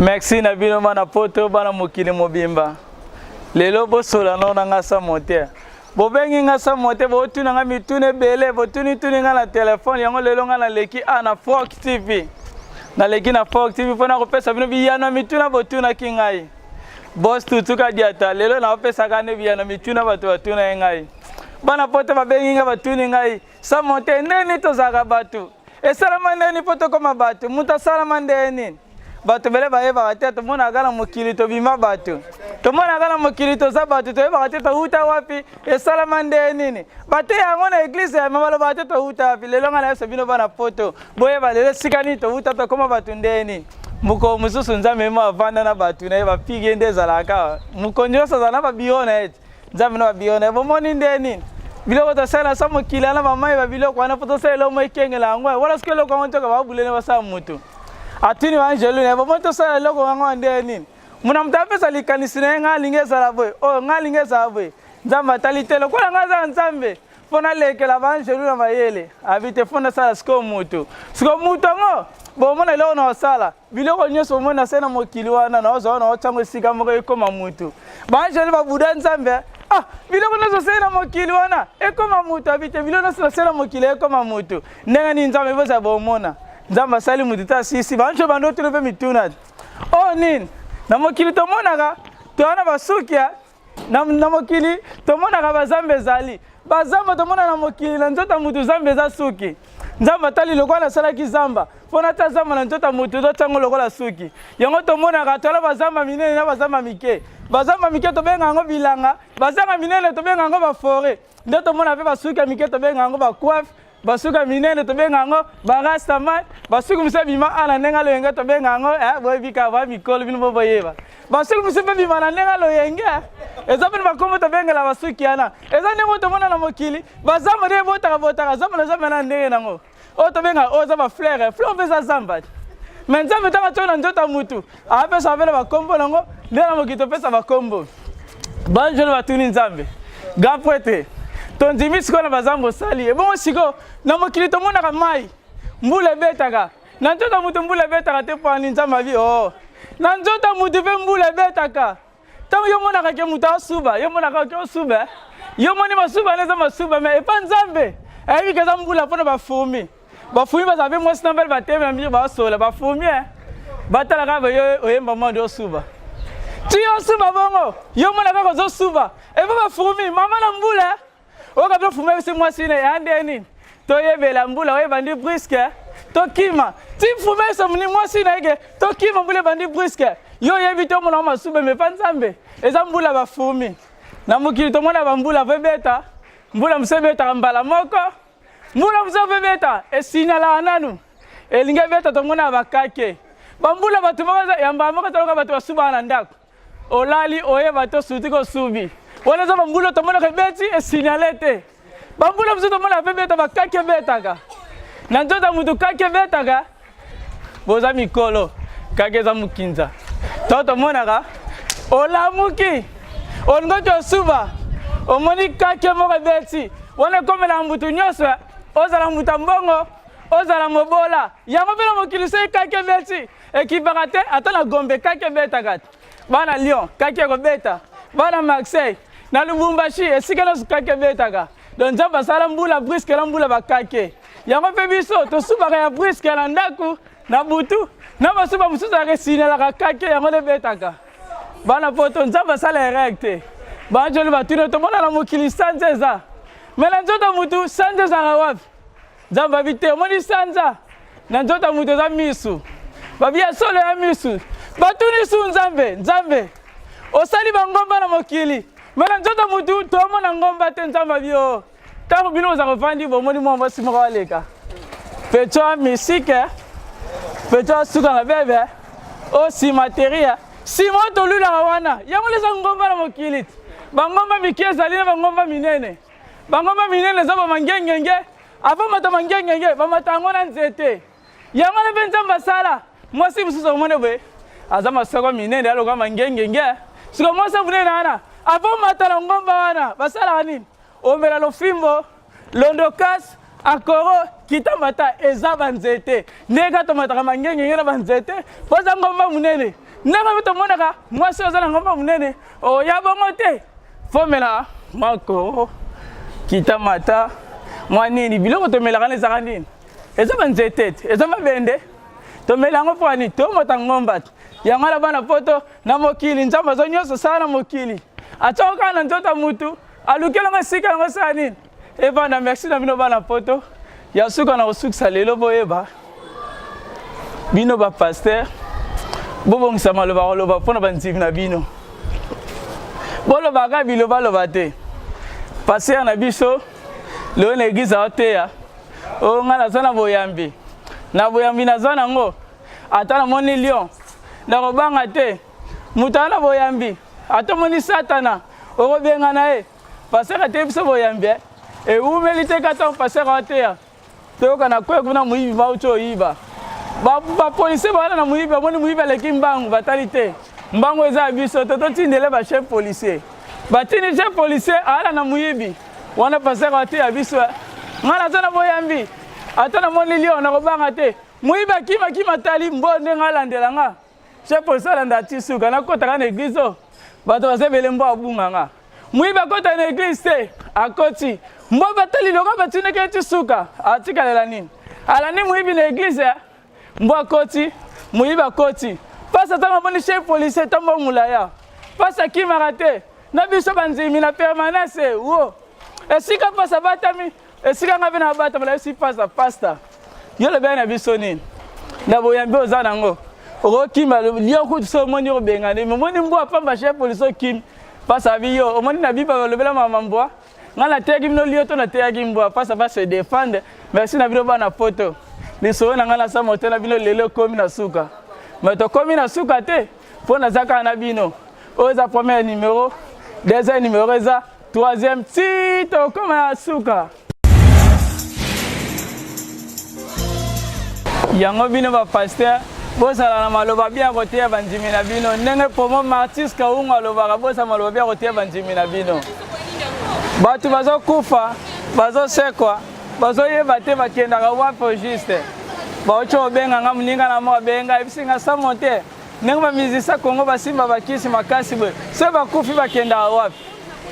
Merci na bino bana poto bana mokili mobimba. Lelo bosola no na nga sa monter. Bobengi nga sa monter botuna nga mituna ebele botuni tuni nga na telefone yango lelo nga naleki a na Fox TV. Naleki na Fox TV mpo na kopesa bino biyano ya mituna botunaki ngai. Boss Tutu Kadiata lelo naopesaka nde biyano mituna bato batuna ye ngai. Bana poto babengi nga batuni ngai sa monter ndeni tozalaka bato. Esalama ndeni mpo tokoma bato? Moto asalama ndenge nini? Bato ebele bayebaka te, tomonaka na mokili tobima bato, tomonaka na mokili toza bato, toyebaka te towuta wapi, esalama ndenge nini. Bateya yango na eglise ya balobaka te towuta wapi. Lelo ngai nayebisa bino bana poto, boyeba lelo esika nini towuta, tokoma bato ndenge nini. Mokolo mosusu Nzambe ye avanda na bato na ye, bapige nde ezalaka mokonzi nyonso azala na babiro na ye. Nzambe na babiro na ye, bomoni nde nini biloko tosala sa mokili wana bamai babiloko wana mpo tosala eloko moko ekengela yango wana. Soki eloko yango ntoka babulene basala motu atuni baangelu na ye, bomoni tosala eloko yango nde nini. Mona moto apesa likanisi na ye, ngai alingi ezala boye, oyo ngai alingi ezala boye. Nzambe atali te lokola ngai aza Nzambe mpo nalekela baangelu na mayele, abi te mpo nasala sikoyo motu. Sikoyo motu yango bomona eloko na kosala biloko nyonso omoni na se na mokili wana naozwa wana otyango esika moko ekoma mutu. Baangelu babuda Nzambe, ah, biloko nyonso osali na mokili wana ekoma mutu. Abi te biloko nyonso nasali na mokili ekoma mutu ndenge nini? Nzambe ebozala bomona Nzambe asali mutu te asisi baangelu bando otuna mpe mituna oyo nini na mokili tomonaka toya na basuki na mokili tomonaka bazamba ezali bazamba tomona na mokili na nzoto ya mutu zamba eza suki. Nzambe atali lokola nasalaki zamba mpo natia zamba na nzoto ya mutu totyango lokola suki. Yango tomonaka toala bazamba minene na bazamba mike. Bazamba mike tobenga yango bilanga, bazamba minene tobenga yango baforet. Nde tomona mpe basuki ya mike tobenga yango bacoiffe, basuki ya minene tobenga yango barastaman, basuki mosusu ebima a na ndenge loyenge tobenga yango boyebi kaka ba mikolo bino bo boyeba. Basuki mosusu mpe bima na ndenge loyenge, eza mpe na bakombo tobengela basuki wana. Eza ndenge tomona na mokili bazamba nde ebotaka botaka zamba na zamba na ndenge nango oyo tobenga oyo eza bafleur, fleur mpe eza zamba. Me Nzambe ntango atyoki na nzoto ya mutu apesa mpe na bakombo nango nde na mokili topesa bakombo. Banjolo batuni Nzambe, grand prêtre, tondimi sikoyo na bazamba osali ebongo sikoyo na mokili tomonaka mai mbula ebetaka na nzoto ya mutu mbula ebetaka te mpo ani? Nzambe abi o na nzoto ya mutu mpe mbula ebetaka. Ntango yo omonaka ke moto asuba, yo omonaka ke osuba, yo omoni masuba wana eza masuba, me epa Nzambe ayebi ke eza mbula mpona bafurmi. Bafurmi bazala mpe mwasi na mobali batemi na mire basola bafurmi batala kaka yo oyemba mwa nde osuba ti osuba bongo yo omona kaka ozosuba epa bafurmi mama na mbula oyoka mpe furmi ayebisi mwasi na ya nde nini toyebela mbula oyo ebandi briske tokima ti furmi ayebisa moni mwasi na ye ke tokima mbula ebandi briske. Yo oyebi te omona masuba emepa Nzambe eza mbula bafurmi. Na mokili tomona bambula po ebeta mbula mosusu ebetaka mbala moko, mbula mosusu po ebeta esignalaka nanu elingi ebeta, tomona bakake bambula bato moko ya mbala moko toloka bato basubaka na ndako, olali oyeba te osuti kosubi wana eza bambula tomonaka ebeti esignale te. Bambula mosusu tomonaka mpe ebeta bakake ebetaka na nzoto ya motu, kake ebetaka boza mikolo kake eza mokinza to tomonaka olamuki olingoki osuba omoni kake moko ebeti wana ekomelaka motu nyonso, ozala moto ya mbongo ozala mobola yango mpe na mokili soki kake ebeti ekipaka te. Ata na Gombe kake ebetaka te, bana Lyon kake ekobeta, bana Marseille na Lubumbashi esika nyonso kake ebetaka. Donc Nzambe asala mbula briske na mbula bakake yango mpe biso tosubaka ya briske na ndako na butu na masuba mosusu ayaka esinelaka kake yango nde ebetaka bana poto. Nzambe asala erreur te. Banjoli batuni tomona na mokili sanza eza me na nzoto mutu sanza ezalaka wapi? Nzambe abi te omoni sanza na nzoto ya moto eza misu, babi ya solo ya misu. Batuni su Nzambe, Nzambe osali bangomba na mokili me na nzoto mutu tomona ngomba te. Nzambe abi o ntango bino boza kovandi bomoni mwa mwasi moko aleka peto misike peto asuka na bebe o simateria nsima oyo tolulaka wana yango nde eza ngomba na mokili. Bangomba mike ezali na bangomba minene. Bangomba minene eza bamangengenge, avant mata mangengenge bamata yango na nzete. Yango wana mpe Nzambe asala mwasi mosusu omoni boye aza masoko minene aloka mangengenge. Siko mwasi monene wana avant mata na ngomba wana basalaka nini? Omela lofimbo londokas akoro kita mata eza banzete ndenge kaka tomataka mangengenge na banzete mpo eza ngomba monene. Ndenge mpe tomonaka mwasi oza na ngomba monene oya bongo te, fomela mako kita mata mwa nini biloko tomelaka na ezaka nini? Eza banzete te, eza mabende. Tomela yango mpo nini? Tomata ngomba te. Yango wana bana poto na mokili, Nzambe aza nyonso sala na mokili, atiako kaka na nzoto ya mutu, alukeli yango esika yango esala nini evanda. Merci na bino bana poto. Ya suka na kosukisa lelo, boyeba bino bapasteur, bobongisa maloba koloba mpo na bandimi na bino, bolobaka bilobaloba te. Pasteur na biso lelo na église aoteya oyo, ngai naza na boyambi, na boyambi naza nango, ata namoni lion nakobanga te. Moto aza na boyambi, ata omoni satana okobengana ye. Pasteur ateyi biso boyambi ewumeli te, kata pasteur aoteya, toyoka na kwe kuna moyibi bauti oyiba, bapolisier bawana na moyibi, bamoni moyibi aleki mbangu, batali te mbangu eza ya biso to totindele bachef policier, batindi chef policier aala na moyibi wana. Pasteur ateya biso, ngai naza na boyambi, ata namoni lion nakobanga te. Moyibi akima kima, tali mbo ndenge alandela nga, chef policier alanda ati suka nakotaka na église oyo bato baza ebele, mbo abunga nga. Moyibi akota na église te, akoti mbo batali loka batindaki eti suka atikalela nini, alandi moyibi na église, mbo akoti, moyibi akoti. Mpasi ntango amoni chef policier ntango molaya, mpasi akimaka te. Na biso bandimi na permanence wo esika mpasi abatami, esika nga mpe na abatama, nayebisi pasta, pasta, yo lobeli na biso nini na boyambi oza nango, okokima lion kutu so omoni obengani, omoni mbwa pamba, chef policier okimi. Mpasi abi yo omoni na bible balobela mama mbwa, ngai nateyaki bino lion to nateyaki mbwa? Mpasi va se défendre. Merci na bino bana poto. Lisolo na ngai na sa moto na bino lelo ekomi na suka, mais tokomi na suka te mpo naza kaka na bino. Oyo eza premier numéro, deuxième numéro eza troisième, ti tokoma na suka. Yango bino bapasteur, bozala na maloba bien koteya bandimi na bino, ndenge promo Martis Kaungu alobaka, bozala maloba bien koteya bandimi na bino. Bato bazokufa, bazosekwa, bazoyeba te bakendaka wapi au juste. Bauti kobenga nga, moninga na moko abenga, ayebisi nga samo te ndenge bamusicien Congo basimba bakisi makasi boye, soki bakufi bakendaka wapi?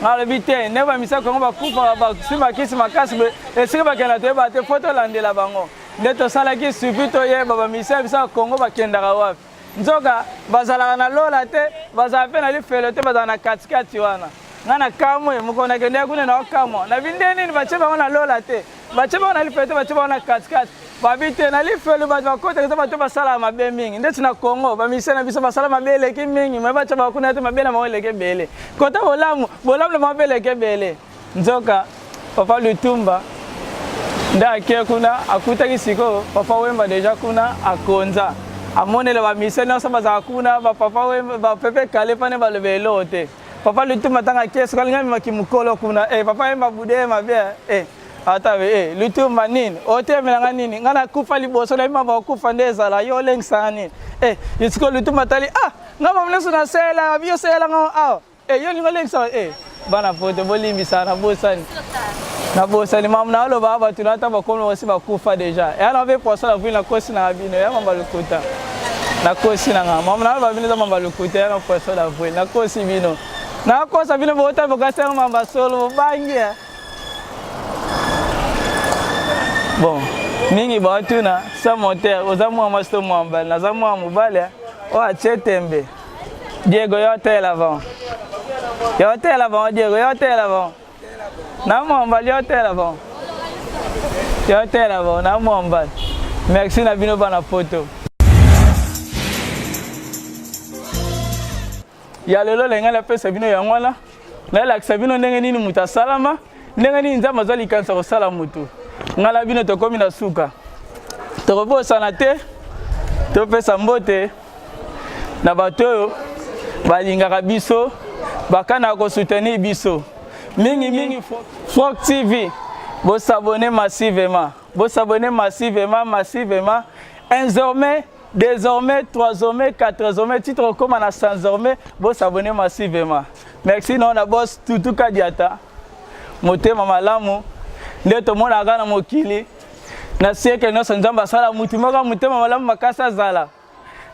Nga alobi te, ndenge bamusicien Congo bakufaka basimba bakisi makasi boye, esika bakenda toyeba te, fo tolandela bango. Nde tosalaki suivi, toyeba bamusicien biso ya Congo bakendaka wapi. Nzoka bazalaka na lola te, bazala mpe na lifelo te, bazala na katikati wana. Nga na kamwe, mokolo nakendeki kuna na okamwa na binde nini batie bango na lola te, batie bango na lifelo te, batie bango na katikati. Babi te, na lifelo bato bakotaka eza bato basalaka mabe mingi, ndeti na Congo bamisien na biso basala mabe eleki mingi, me batya bango kuna te, mabe na bango eleki ebele, kota bolamu, bolamu na bango mpe eleki ebele. Nzoka papa Lutumba nde ake kuna, akutaki sikoyo papa Wemba deja kuna, akonza amonela bamisien nyonso bazalaka kuna, bapapa Wemba, bapepe kale pane baloba eloko te. Papa Lutumba ntango ake soki alingi amemaki mokolo kuna, eh, papa Wemba bude ye mabe, eh, ata eh, Lutumba nini otemelanga nini, ngai nakufa liboso na yima bakufa nde ezala yo olengisanga nini? Eh, sikoyo Lutumba atali, ah, ngai mama nyonso nasela yo oselanga awa, eh, yo olingi olengisa. Eh, bana poto bolimbisa, nabosani, nabosani mamu na aloba bato na ata bakomi osi bakufa deja, eya na mpe poisson na vui, nakosi na bino ya mamba lokuta, nakosi na nga mamu na aloba bino eza mamba lokuta, ya na poisson na vui, nakosi bino, nakosa bino, bota bokasi yango mamba solo bobangi. Bon, mingi baotuna sa moteur oza mwana mwasi to mwana mobali? Naza mwana mobali oyo atie tembe. Diego, yo otela bon, yo otela bon, Diego, yo otela bon, na mwana mobali, yo otela bon, yo otela bon, na mwana mobali. Merci na bino bana poto. Ya lelo lengai napesa bino yango wana, nalakisa bino ndenge nini moto asalama, ndenge nini Nzambe azwa likanisa kosala motu. Ngai na bino tokomi na suka, tokobosana te topesa mbote na bato oyo balingaka biso, bakanaka kosoutenir biso mingimingi. Frok TV, bosabone massivement, bosabone massivement, massivement, désormais, désormais, troisième, quatrième, titre okóma na sansormais, bosabone massivement. Merci nao na bos Tutu Kadiata, motema malamu nde tomonaka na mokili na siècle nyonso. Nzambe asala mutu moko motema malamu makasi azala.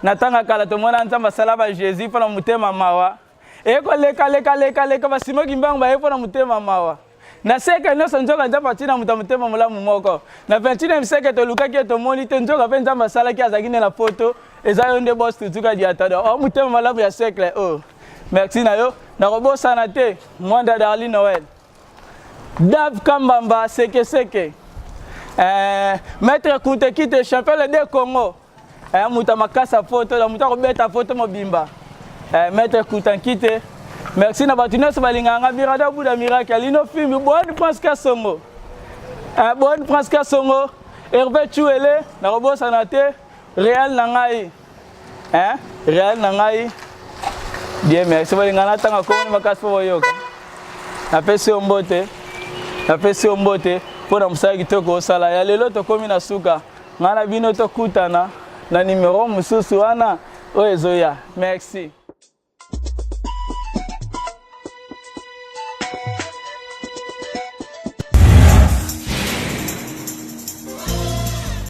Na ntango kala tomona Nzambe asala ba Jésus mpo na motema mawa. Eko leka leka leka leka basimoki mbango baye mpo na motema mawa. Na siècle nyonso nzoka Nzambe atina moto ya motema molamu moko. Na 21e siècle tolukaki ye tomoni te, nzoka mpe Nzambe asalaki azalaki nde na poto. Eza yo nde boss Tutuka Diatado. O motema malamu ya siècle oyo. Merci na yo. Nakobosana te Mwanda Darly Noël. Dave Kambamba Seke Seke. Maître Kunte Kite champion le deux Congo. Moto ya makasi ya poto, na moto akobeta poto mobimba. Maître Kunte Kite. Merci na bato nyonso balingaka nga Mirada Buda Miracle. Lino Fimbi, Bonne Prince Kasongo. Bonne Prince Kasongo. Hervé Chouele, nakobosana te. Réal na ngai. Hein? Réal na ngai. Bien, merci. Balingana natanga komoni makasi mpo boyoka. Napesi yo mbote. Napesi yo mbote mpo na mosala kitoko osala. Ya lelo tokomi na suka. Ngai na bino tokutana na numero mosusu wana oyo ezoya. Merci.